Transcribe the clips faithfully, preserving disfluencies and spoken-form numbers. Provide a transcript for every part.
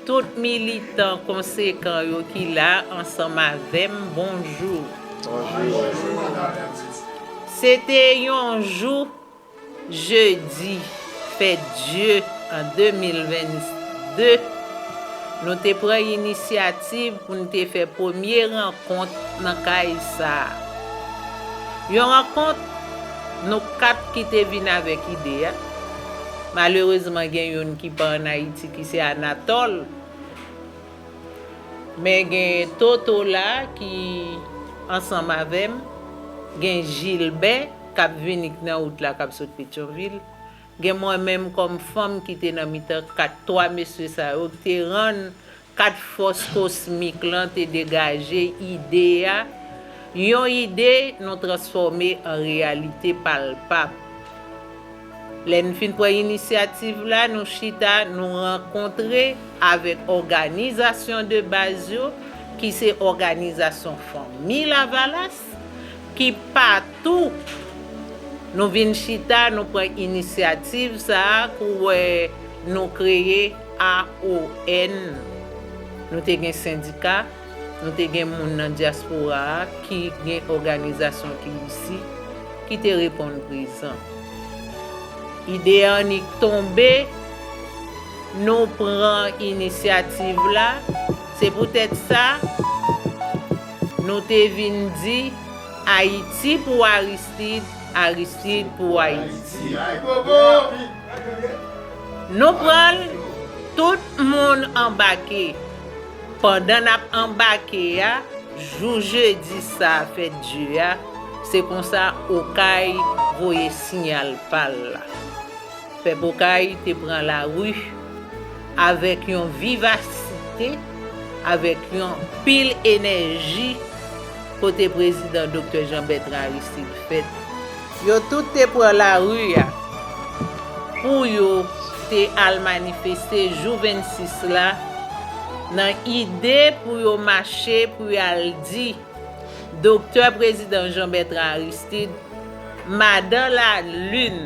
Tout militan konsekan yo ki la ansanm avè m, bonjou. Bonjou. Se te yon jou jedi, fèt Dye, an de mil venn de, nou te pran inisyativ pou n te fè premye rankont nan kay sa a. Yon rankont, nou kat ki te vin avèk ide a. Malerezman, gen youn ki pa ann Ayiti, ki se Anatòl. Men gen Toto la ki ansanm avè m, gen Jilbè k ap vini k nan wout la k ap sot Petyonvil, gen mwen menm kòm fanm ki te nan mitan kat twa mesye sa yo, ki te rann kat fòs kosmik lan te degaje ide a, yon ide nou transfòme an reyalite palpab. Lè n fin pran inisyativ la, nou chita, nou rankontre avèk òganizasyon de baz yo, ki se òganizasyon Fanmi Lavalas, ki patou nou vin chita, nou pran inisyativ sa a, k ou wè nou kreye A O N. Nou te gen sendika, nou te gen moun nan dyaspora a ki gen òganizasyon ki isi, ki te reponn prezan. Ide a annik tonbe, nou pran inisyativ la. Se poutèt sa, nou te vin di Ayiti pou Aristide, Aristide pou Ayiti. Nou pran l, tout moun anbake. Pandan n ap anbake a, jou jedi sa a, fèt Dye a, se konsa Okay voye siyal pa l la. Pèp Okay te pran lari avèk yon vivasite, avèk yon pil enèji, kote prezidan Doktè Jean Bertrand Aristide fèt. Yo tout te pran lari a pou yo te al manifeste jou vennsis la, nan ide pou yo mache, pou y al di Doktè Prezidan Jean Bertrand Aristide, Madan Lalin,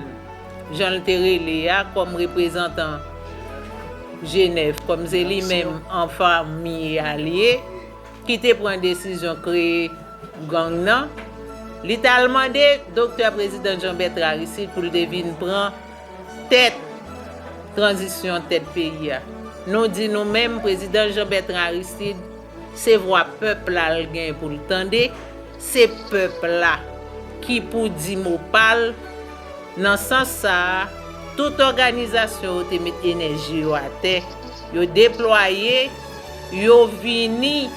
jan l te rele a, kòm reprezantan Jenèv, kòm se li menm an fanmi a l ye, ki te pran desizyon kreye gang nan, li t al mande Doktè Prezidan Jean Bertrand Aristide pou l te vin pran tèt tranzisyon tèt peyi a. Nou di nou menm, Prezidan Jean Bertrand Aristide, se vwa pèp la l gen pou l tande, se pèp la ki pou di mo pa l. Nan sans sa a, tout òganizasyon yo te met enèji yo atè, yo deplwaye, yo vini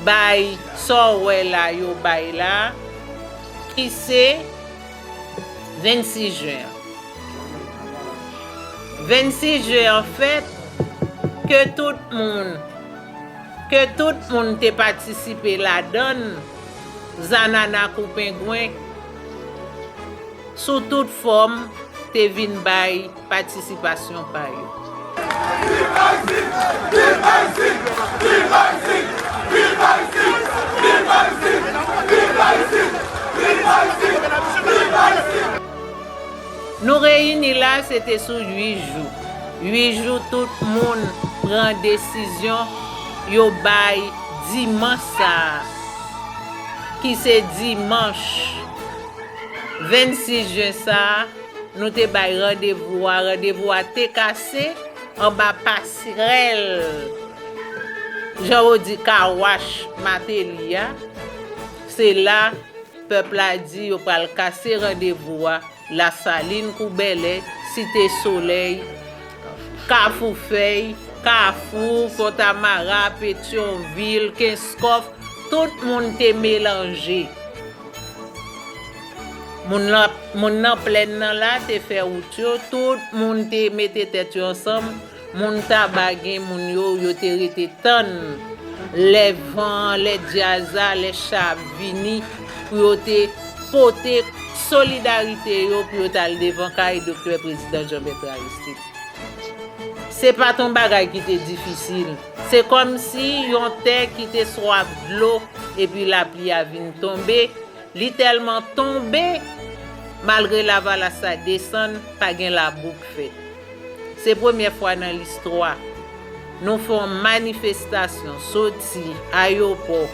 bay sa w wè la, yo bay la, ki se vennsis jen an. Vennsis jen an fèt, ke tout moun, ke tout moun te patisipe ladan l, zanana kou pengwen, sou tout fòm, te vin bay patisipasyon pa yo. Nou reyini la, se te sou uit jou. Uit jou, tout moun pran desizyon yo bay dimanch sa a, ki se dimanch vennsis jen sa a, nou te bay randevou a. Randevou a te kase anba pasrèl, jan yo di, kawach Mateli a. Se la pèp la di yo pral kase randevou a Lasalin kou Bèlè, Site Solèy, Kafou Fèy, Kafou, Fontamara, Petyonvil, Kenskòf, tout moun te melanje. Moun nan, moun nan plèn nan la te fè wout yo, tout moun te mete tèt yo ansanm. Moun Taba, gen moun yo, yo te rete tann lè van an, lè djaz la, lè cha ap vini, pou yo te pote solidarite yo, pou yo t al devan kay Doktè Prezidan Jean Bertrand Aristide. Se pa t yon bagay ki te difisil. Se kòmsi yon tè ki te swaf dlo, epi lapli a vin tonbe, li tèlman tonbe, malgre lavalas la desann, pa gen labou k fèt. Se premyè fwa nan listwa Nou fè yon manifestasyon soti ayewopò,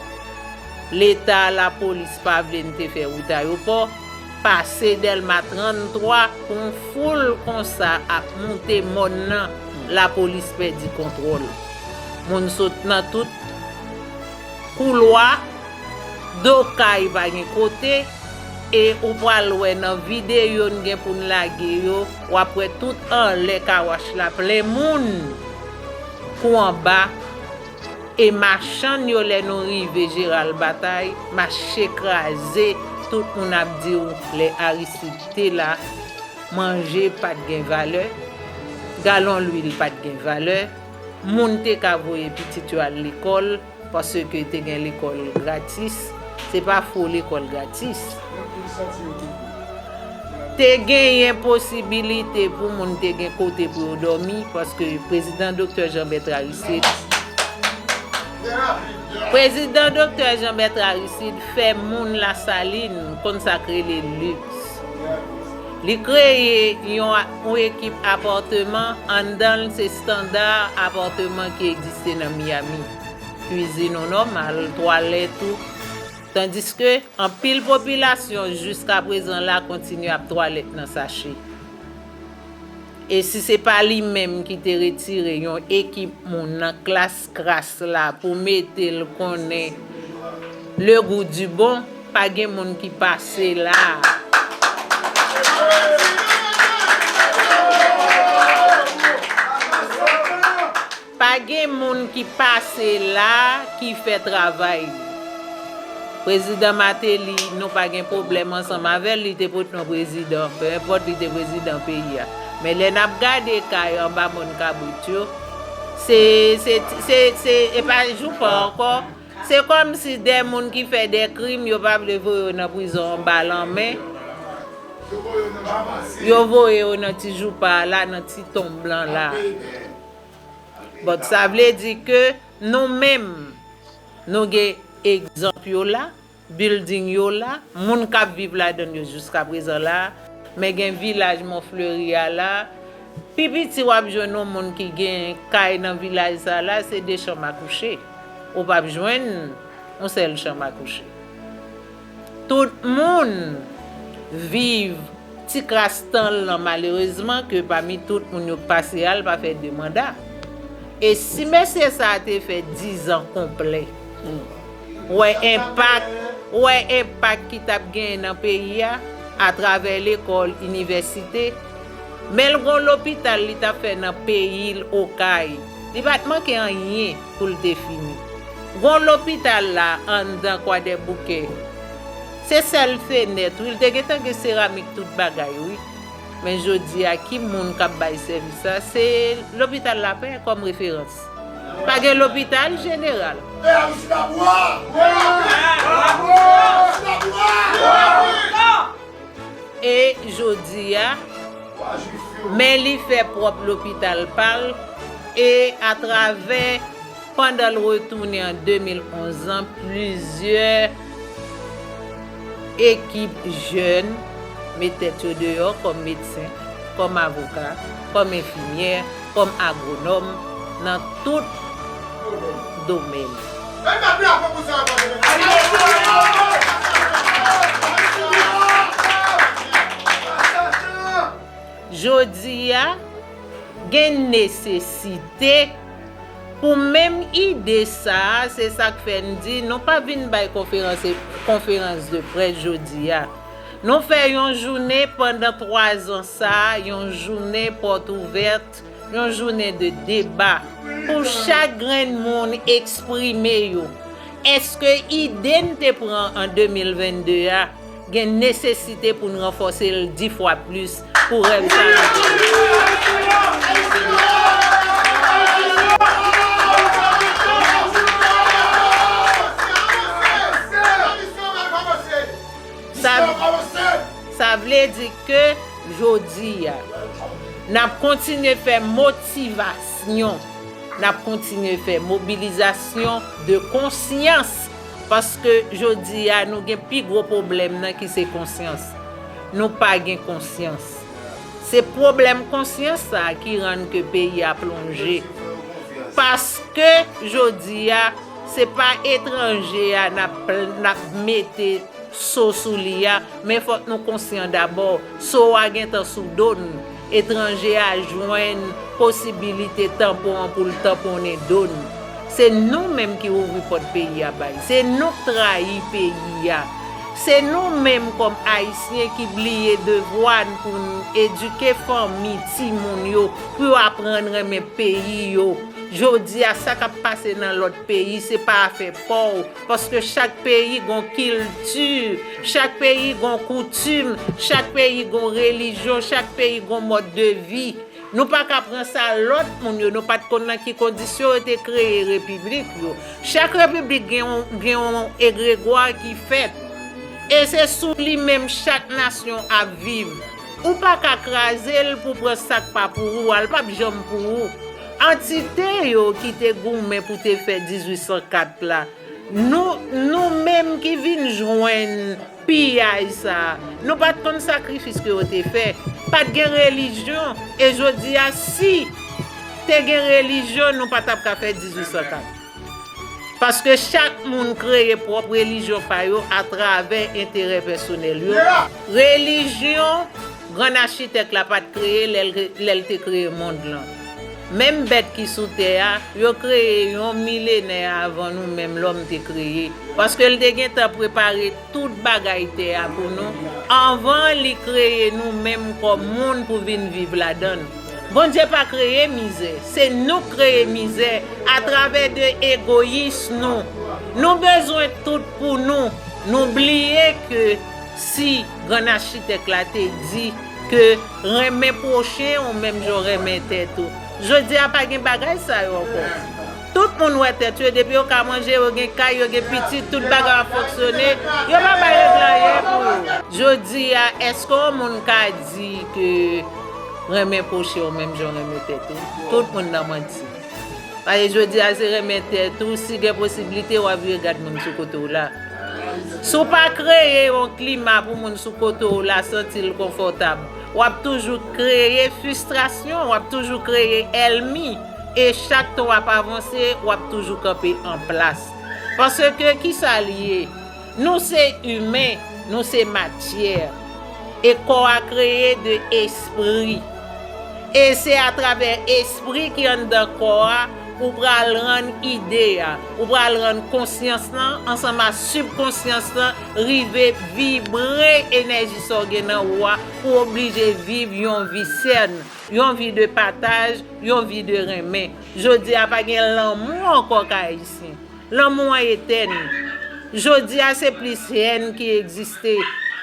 Leta, lapolis pa vle n te fè wout ayewopò, pase Dèlma tranntwa, pou yon foul konsa ap moute mòn nan, lapolis pèdi kontwòl. Moun sot nan tout koulwa, do kay pa gen kote, e ou pral wè nan videyo n gen pou n lage yo, w ap wè tout anlè kawach la plen moun kou anba, e machann yo, lè nou rive Jeral Batay, mache kraze, tout moun ap di w lè Aristide te la, manje pa t gen valè, galon lwil pa t gen valè, moun te ka voye pitit yo al lekòl, paske te gen lekòl gratis, se pa fo lekòl gratis. Te genyen posibilite pou moun te gen kote pou yo dòmi, paske prezidan Doktè Jean Bertrand Aristide, prezidan Doktè Jean Bertrand Aristide fè moun Lasalin konn sa k rele liks. Li kreye yon, yon ekip apatman, anndan l se estanda apatman ki egziste nan Miami. Kwizin ou nòmal, twalèt ou. Tandiske anpil popilasyon jiska prezan la kontinye ap twalèt nan sache. E si se pa li menm ki te retire yon ekip moun nan klas kras la pou mete l konnen le goût du bon, pa gen moun ki pase la. Pa gen moun ki pase la ki fè travay li. Prezidan Martelly, nou pa gen pwoblèm ansanm avè l, li te pot nou prezidan, pe enpòt li te prezidan peyi a. Men lè n ap gade kay anba mòn kabrit yo, se, se, se, se, e pa joupa ankò. Se kòmsi de moun ki fè de krim, yo pa vle voye yo nan prizon anba lanmè. Yo voye yo nan ti joupa la, nan ti tonm lan la. But sa vle di ke nou menm, nou gen egzanp yo la, building yo la, moun k ap viv ladan yo jiska prezan la, men gen vilaj Mont Fleuri a la, pi piti w ap jwenn yon moun ki gen kay nan vilaj sa la, se de chanm a kouche. Ou p ap jwenn yon sèl chanm a kouche. Tout moun viv ti kras tan l lan, malerezman, ke pami tout moun yo k pase a, l pa fè de manda. E si mesye sa a te fè dizan konplè, wè enpak, wè enpak ki t ap genyen nan peyi a, atravè lekòl, inivèsite, men l gon lopital li t ap fè nan peyi l, Okay. Li pa t manke anyen pou l te fini. Gon lopital la anndan Kwadèboukè. Se sèl fenèt, wi, l te gentan gen seramik tout bagay, wi. Men jodi a, ki moun k ap bay sèvis sa? Se lopital Lapè kòm referans. Pa gen lopital jeneral. E jodi a, men li fè pwòp lopital pa l, e atravè, pandan l retounen an de mil onz lan, plizyè ekip jèn met tèt yo deyò kòm medsen, kòm avoka, kòm enfimyè, kòm agwonòm nan tout domèn. Jodi a, gen nesesite pou menm ide sa a, se sa k fè n di nou pa vin bay konferans, konferans de près jodi a. Nou fè yon jounen pandan twa zan sa a, yon jounen pòt ouvèt, yon jounen de deba, pou chak grenn moun eksprime yo. Èske ide n te pran an de mil vennde a gen nesesite pou n ranfòse l dis fwa plis pou rèv sa yo? Sa, sa vle di ke jodi a, n ap kontinye fè motivasyon, n ap kontinye fè mobilizasyon de konsyans, paske jodi a nou gen pi gwo pwoblèm nan ki se konsyans. Nou pa gen konsyans. Se pwoblèm konsyans sa a ki rann ke peyi a plonje. Paske jodi a, se pa etranje a n ap, n ap mete so sou li a, men fòk nou konsyan dabò, so a gentan sou do n. Etranje a jwenn posibilite tanpon an pou l tanponnen do n. Se nou menm ki ouvri pòt peyi a bay. Se nou k trayi peyi a. Se nou menm kòm Ayisyen ki bliye devwa n pou n edike fanmi, timoun yo, pou yo aprann renmen peyi yo. Jodi a, sa k ap pase nan lòt peyi, se pa afè pa w, paske chak peyi gon kilti, chak peyi gon koutim, chak peyi gon relijyon, chak peyi gon mòd de vi. Nou pa ka pran sa lòt moun yo, nou pa t konn nan ki kondisyon yo te kreye repiblik yo. Chak repiblik gen yon, gen yon egregwa ki fèt. E se sou li menm chak nasyon ap viv. Ou pa ka kraze l pou pran sa k pa pou ou a, l p ap janm pou ou. Antite yo ki te goumen pou te fè dizuit san kat la, nou, nou menm ki vin jwenn piyay sa a, nou pa t konn sakrifis ke yo te fè. Pa t gen relijyon, e jodi a, si te gen relijyon, nou pa t ap ka fè dizuit san kat. Paske chak moun kreye pwòp relijyon pa yo atravè enterè pèsonèl yo. Relijyon, Grann Achitèk la pa t kreye lè l, lè l te kreye mond lan. Menm bèt ki sou tè a, yo kreye yon milenè avan nou menm lòm te kreye. Paske l te gentan prepare tout bagay tè a pou nou, anvan li kreye nou menm kòm moun pou vin viv ladan l. Bondye pa kreye mizè, se nou k kreye mizè atravè de egoyis nou. Nou bezwen tout pou nou. Nou bliye ke si Grann Achitèk la te di ke renmen pwochen ou menm jan w renmen tèt ou. Jodi a pa gen bagay sa yo ankò. Tout moun wè tèt yo, depi yo ka manje, yo gen kay, yo gen pitit, tout bagay ap fonksyone, yo pa bay règ la anyen pou yo. Jodi a, èske yon moun ka di ke renmen pwochen w menm jan w renmen tèt ou? Tout moun nan manti. Paske jodi a, se renmen tèt ou, si gen posiblite, w ap vire gad moun sou kote w la. Si w pa kreye yon klima pou moun sou kote w la santi l konfòtab, w ap toujou kreye fristrasyon, w ap toujou kreye èlmi. E chak tan w ap avanse, w ap toujou kanpe an plas. Paske kisa l ye? Nou se imen, nou se matyè. E kò a kreye de espri. E se atravè espri ki anndan kò a, ou pral rann ide a, ou pral rann konsyans lan, ansanm ak sibkonsyans lan, rive vibre enèji sa w gen nan ou a, pou w oblije viv yon vi sèn, yon vi de pataj, yon vi de renmen. Jodi a, pa gen lanmou ankò kay Ayisyen. Lanmou an etèn. Jodi a, se plis hèn ki egziste.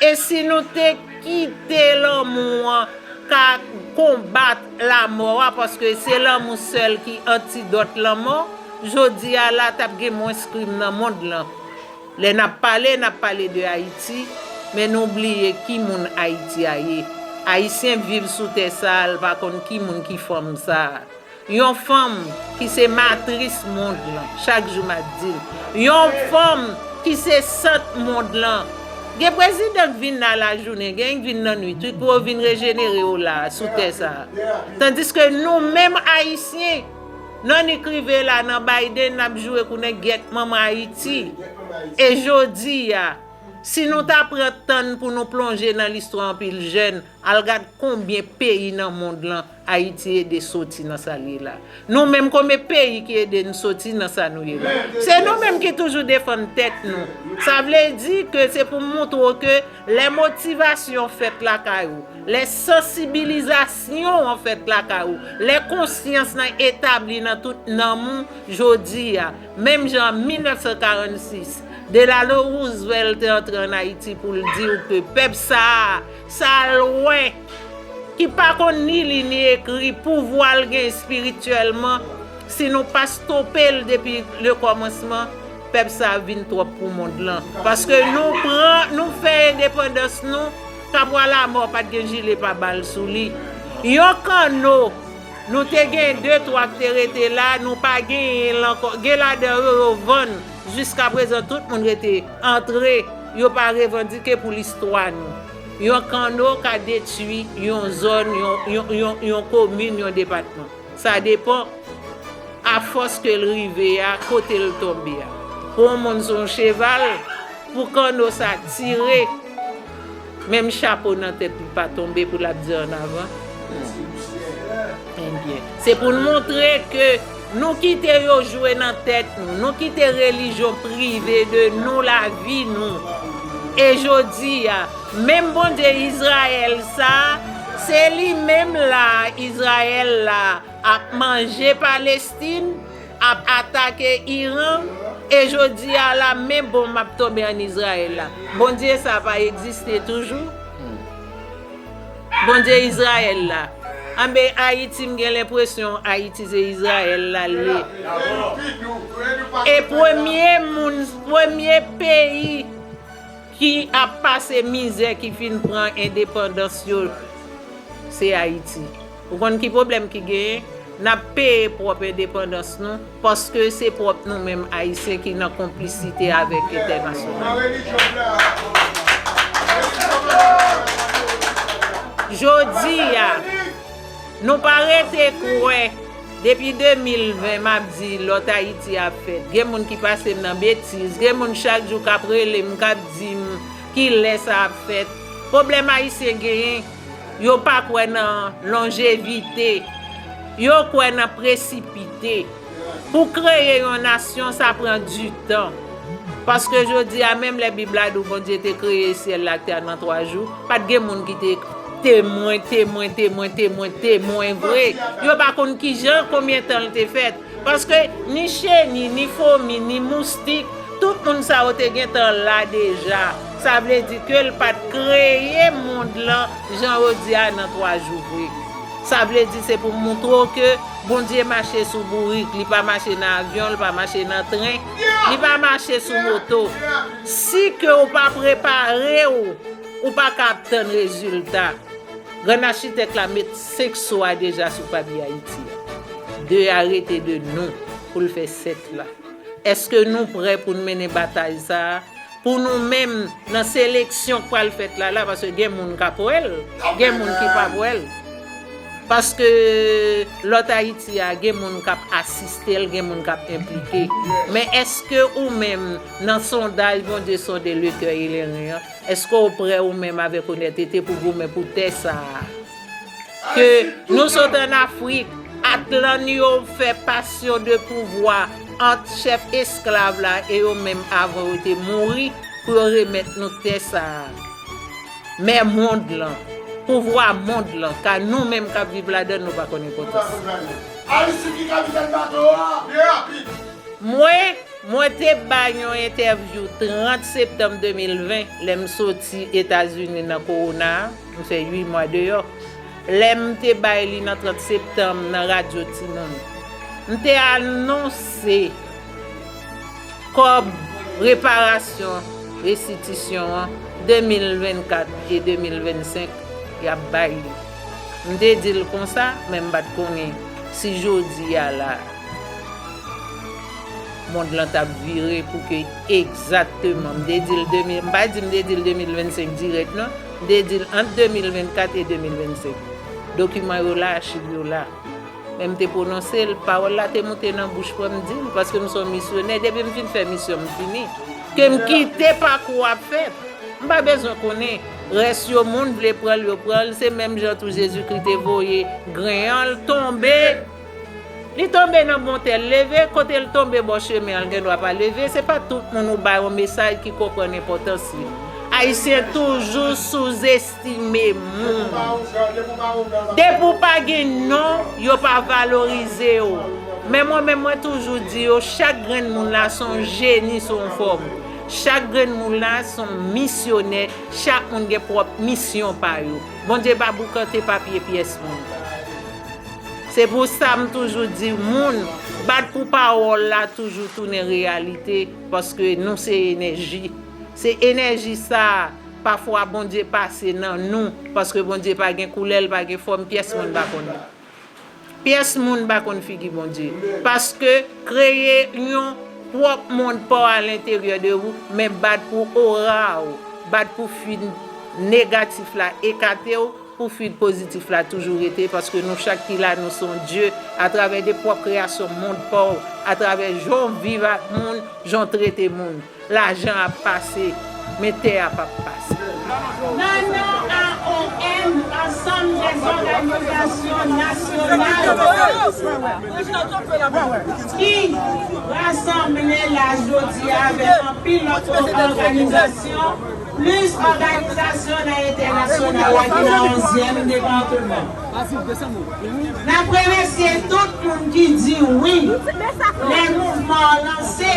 E si nou te kite lanmou an ka konbat lanmò a, paske se lanmou sèl ki antidòt lanmò, jodi a la, t ap gen mwens krim nan mond lan. Lè n ap pale, n ap pale de Ayiti, men nou bliye ki moun Ayiti a ye. Ayisyen viv sou tè sa a, l pa konn ki moun ki fanm sa a. Yon fanm ki se matris mond lan, chak jou m ap di l. Yon fanm ki se sant mond lan. Gen prezidan k vin la lajounen, gen k vin nan nwit, wi, pou yo vin rejenere yo la, sou tè sa a. Tandiske nou menm Ayisyen, nan n k rive la, nan Biden, n ap joure kou nèg gyèt manman Ayiti. E jodi a, si nou ta pran tan n pou nou plonje nan listwa anpil jèn, al gad konbyen peyi nan mond lan Ayiti ede soti nan sa l ye la. Nou menm, konbyen peyi ki ede n soti nan sa nou ye la? Se nou menm ki toujou defann tèt nou. Sa vle di ke se pou montre w ke lè motivasyon fèt lakay ou, lè sansibilizasyon an fèt lakay ou, lè konsyans lan etabli nan tout nanm ou, jodi a, menm jan an mil nèf san karannsis, Delano Roosevelt te antre ann Ayiti pou l di w ke pèp sa a, sa lwen, ki pa konn ni li ni ekri, pouvwa l gen espirityèlman, si nou pa stope l depi lekòmansman, pèp sa a vin twòp pou mond lan. Paske nou pran, nou fè endepandans nou, Kapwa Lamò pa t gen jile pabal sou li. Yon kanno, nou te gen de twa k te rete la, nou pa genyen l ankò. Gen ladan yo, yo vann. Jiskaprezan, tout moun rete antre, yo pa revandike pou listwa nou. Yon kanno ka detwi yon zòn, yon, yon, yon, yon komin, yon depatman. Sa depann. Afòs ke l rive a, kote l tonbe a. Pou yon moun sou yon cheval, pou kanno sa tire, menm chapo nan tèt li pa tonbe pou l ap di annavan. Ebyen, se pou n montre ke nou kite yo jwe nan tèt nou, nou kite relijyon prive de nou lavi nou. E jodi a, menm Bondye Izrayèl sa, se li menm la, Izrayèl la, ap manje Palestin, ap atake Iran, e jodi a la, men bonm ap tonbe ann Izrayèl la. Bondye sa pa egziste toujou? Bondye Izrayèl la. Anben, Ayiti, m gen lenpresyon Ayiti se Izrayèl la l ye. E premye moun, premye peyi ki ap pase mizè, ki fin pran endepandans yo, se Ayiti. Ou konn ki pwoblèm ki genyen? N ap peye pwòp endepandans nou, paske se pwòp nou menm Ayisyen ki nan konplisite avèk entènasyonal. Jodi a, nou pa rete kwè, depi de mil ven, m ap di lòt Ayiti ap fèt. Gen moun ki pase m nan betiz, gen moun chak jou k ap rele m, k ap di m kilè sa ap fèt. Pwoblèm Ayisyen genyen, yo pa kwè nan lonjevite, yo kwè nan presipite. Pou kreye yon nasyon, sa pran ditan. Paske jodi a, menm lè Bib la di w Bondye te kreye syèl la ak tè a nan twa jou, pa t gen moun ki te temwen, temwen, temwen, temwen, temwen vre. Yo pa konn kijan, konbyen tan l te fèt. Paske ni cheni, ni fomi, ni moustik, tout moun sa yo te gentan la deja. Sa vle di ke l pa t kreye mond lan jan yo di a nan twa jou vre. Sa vle di se pou moutre w ke Bondye mache sou bourik, li pa mache nan avyon, li pa mache nan tren, li pa mache sou moto. Si ke w pa prepare w, ou pa ka ap tann rezilta. Grann achitèk la met senk so a deja sou papye Ayiti a. De a rete de nou pou l fè sèt la. Èske nou prè pou n mennen batay sa a? Pou nou menm, nan seleksyon k pral fèt la, la, paske gen moun k ap wè l, gen moun ki p ap wè l. Paske lòt Ayiti a, gen moun k ap asiste l, gen moun k ap enplike. Men èske ou menm, nan sondaj Bondye sonde le cœur et les reins an, èske w prè ou menm avèk onètete pou goumen pou tè sa a? Ke nou sot ann Afrik, Atlan yo fè passion de pouvoir ant chèf esklav la e yo menm avan yo te mouri pou yo remèt nou tè sa a. Men mond lan, pouvwa mond lan, ka nou menm k ap viv ladan l, nou pa konn enpòtans. Aristid ki kapitèn bato a. Mwen, mwen te bay yon entèvyou trant septanm de mil ven, lè m soti Etazini nan kowona a, m fè uit mwa deyò. Lè m te bay li nan trant septanm nan radyo Timoun, m te anonse kòb reparasyon, restitisyon an, de mil vennkat e de mil vennsenk, y ap bay li. M te di l konsa, men m pa t konnen si jodi a la, mond lan t ap vire pou ke egzakteman, m te di l de mil, m pa di m te di l de mil vennsenk dirèk non, m te di l ant de mil vennkat e de mil vennsenk. Dokiman yo la, achiv yo la. Men m te pwononse l, pawòl la te moute nan bouch mwen, m di l, paske m se yon misyonè, depi m fin fè misyon m, m fini. Ke m kite pakou a ap fèt. M pa bezwen konnen. Rès yo, moun vle pran l, yo pran l. Se menm jan tou Jezikri te voye grenn an, l tonbe. Li tonbe nan bon tè, l leve. Kote l tonbe bò chemen an, l gen dwa pa leve. Se pa tout moun ou bay yon mesaj ki konprann enpòtans li. Ayisyen toujou souzestime moun. Depi w pa gen non, yo pa valorize w. Men mwen menm, mwen toujou di yo, chak grenn moun la se yon jeni sou yon fòm. Chak grenn moun la se yon misyonè, chak moun gen pwòp misyon pa yo. Bondye pa boukante papye pyès moun. Se pou sa m toujou di moun, bat pou pawòl la toujou tounen reyalite, paske nou se enèji. Se enèji sa a, pafwa Bondye pase nan nou, paske Bondye pa gen koulè, l pa gen fòm, pyès moun pa konn li. Pyès moun pa konn figi Bondye. Paske kreye yon pwòp mond pa w alenteryè de ou, men bat pou ora w, bat pou fi negatif la ekate w, Pou fid pozitif la toujou rete, paske nou chak ki la, nou se yon Dye, atravè de pwòp kreyasyon mond pa w, atravè jan w viv ak moun, jan w trete moun. Lajan ap pase, men tè a p ap pase. Nan non A O M, Ansanm dèzòganizasyon nasyonal, ki rasanble la jodi a avèk anpil lòt òganizasyon, plis òganizasyon nan entènasyonal la ki nan onzyèm depatman. N ap remèsye tout moun ki di wi lè mouvman an lanse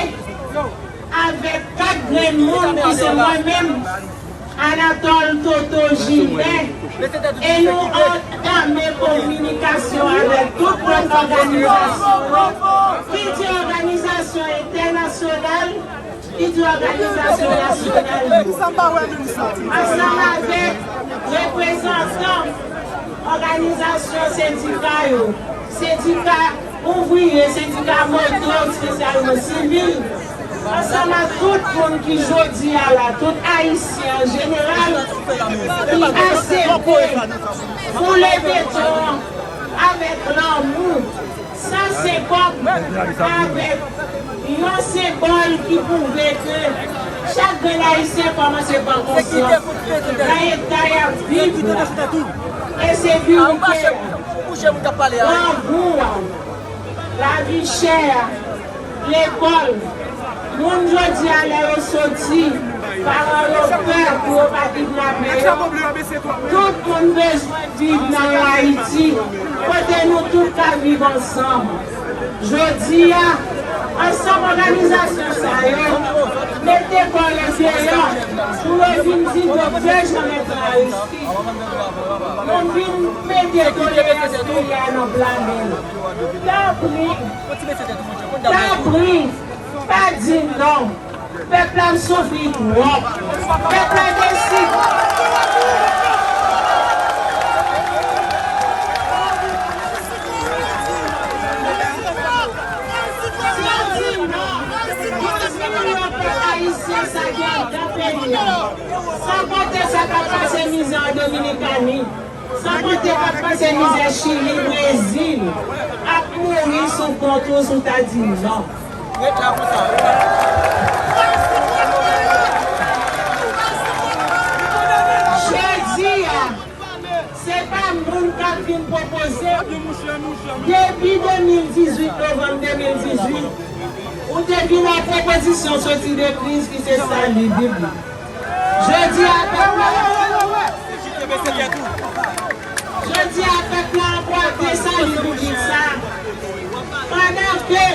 avèk kat grenn moun ki se mwen menm, Anatole Toto Gilbert, e nou antame kominikasyon avèk tout lòt òganizasyon yo, ki di òganizasyon entènasyonal, ki di òganizasyon nasyonal yo, ansanm avèk reprezantan òganizasyon sendika yo, sendika ouvriye, sendika moto, espesyalman sivil, ansanm ak tout moun ki jodi a la, tout Ayisyen an jeneral, ki aksepte boule beton an avèk lanmou, san senkòb, avèk yon senbòl ki pwouve ke chak grenn Ayisyen kòmanse pran konsyans nan eta y ap viv la. Ensekirite a, grangou a, lavi chè a, lekòl. Moun jodi a lè yo soti, paran yo pè pou yo pa kidnape yo. Tout moun bezwen viv nan yon Ayiti kote nou tout ka viv ansanm. Jodi a, ansanm òganizasyon sa yo mete kò yo deyò pou yo vin di Doktè Jean Bertrand Aristide, nou vin mete tolerans peyi a nan pla men l. Tanpri, tanpri, pa di non. Pèp la ap soufri twòp. Pèp la deside. Si yo di non, konbyen milyon pèp ayisyen sa gen anndan peyi a? San konte sa k ap pase mizè an Dominikani, san konte k ap pase mizè Chili, Brezil, ap mouri sou kont ou si w ta di non. Ret la pou sa. Jodi a, se pa moun k ap vin pwopoze. Depi de mil dizuit, novanm de mil dizuit, ou te vin ak pwopozisyon soti de kriz ki se sali biblik. Jodi a, pèp la, jodi a, pèp la anbwate sali biblik sa. Pandan ke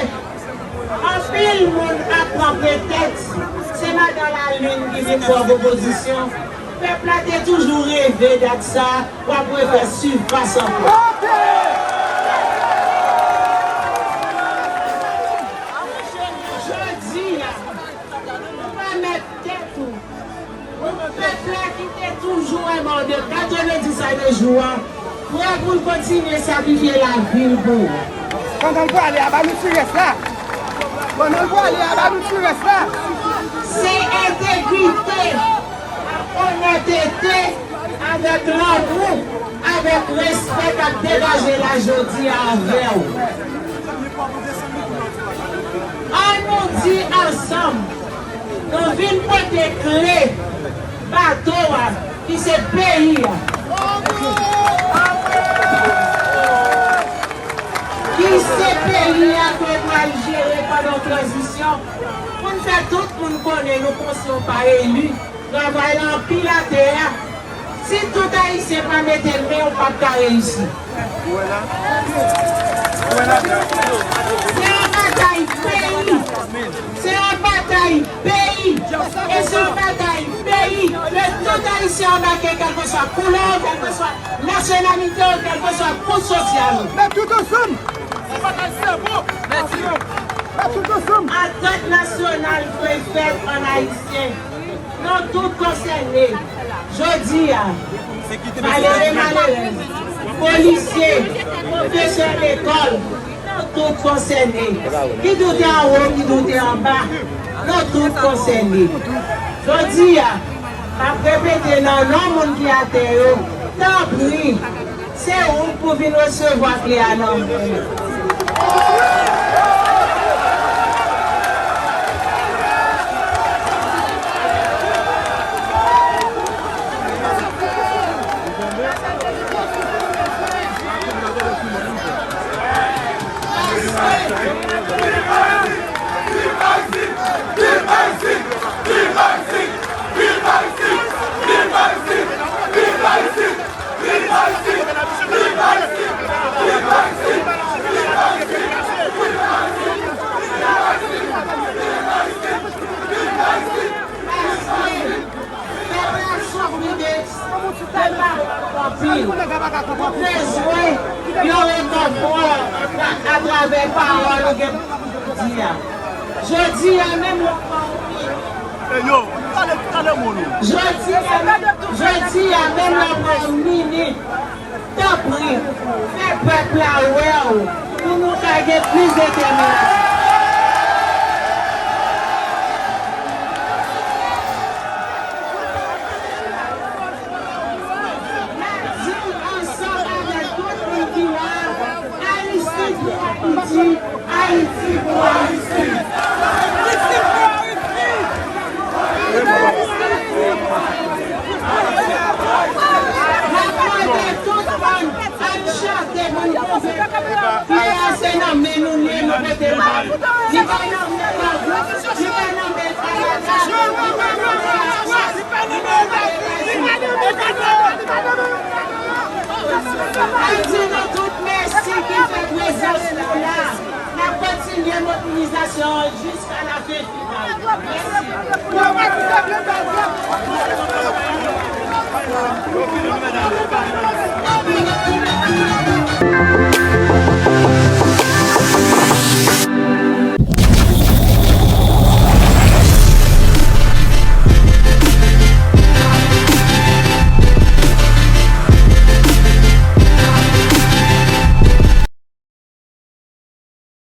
anpil moun ap pran pretèks, se madan Lalin ki vin fè w pwopozisyon. Pèp la te toujou reve dat sa, w ap refè sifas ankò. Jodi a, ou pa mèt tèt ou. Yon pèp la ki te toujou renmen w de katrevendis ane jou a, prè pou l kontinye sakrifye lavi l pou ou. Pandan l prale a, ba nou ti rès la. Pandan l prale a, ba nou ti rès la. Se entegrite, ak onètete, avèk lanmou, avèk respè k ap degaje la jodi a avè w. Ann nou di ansanm, nou vin pote kle bato a, ki se peyi a. Ki se peyi a ke w pral jere pandan tranzisyon, pou n fè tout moun konnen nou konsyan w pa eli. Travay la anpil atè a. Si tout Ayisyen pa mete men, ou p ap ka reyisi. Se yon batay peyi. Se yon batay peyi. E se yon batay peyi. Ke tout Ayisyen anbake, kèlkeswa koulè w, kèlkeswa nasyonalite w, kèlkeswa kouch sosyal ou. Mèt tout ansanm! Mèt tout ansanm! Atant nasyonal dwe fèt an ayisyen. Nou tout konsène. Jodi a, malere, malerèz, polisye, pwofesè lekòl, nou tout konsène. Ki doute anwo, ki doute anba, nou tout konsène. Jodi a, m ap repete nan non moun ki atè yo, Tanpri, se ou k pou vin resevwa kle a nan men m. Pèp la soufri de, pèp la anpil. Nou bezwen yon rekonfò atravè pawòl ou gen pou di a. Jodi a menm lè w pa Jodi a, jodi a menm lè w pa yon minit, tanpri, fè pèp la wè w pou nou ka gen plis detèminasyon. N ap di l ansanm avèk tout moun ki la, Ayiti pou Ayiti, Ayiti pou Ayiti. N ap mande tout moun, ann chante pou n konvenk pèp la se nan men nou l ye, nou pote l ba l. Li pa nan men lòt gwoup, li pa nan men Kanada, li pa nan men Etazini. N ap di nou tout mèsi ki fè prezans nou la. N ap kontinye mobilizasyon an jiska lafen final. Mèsi.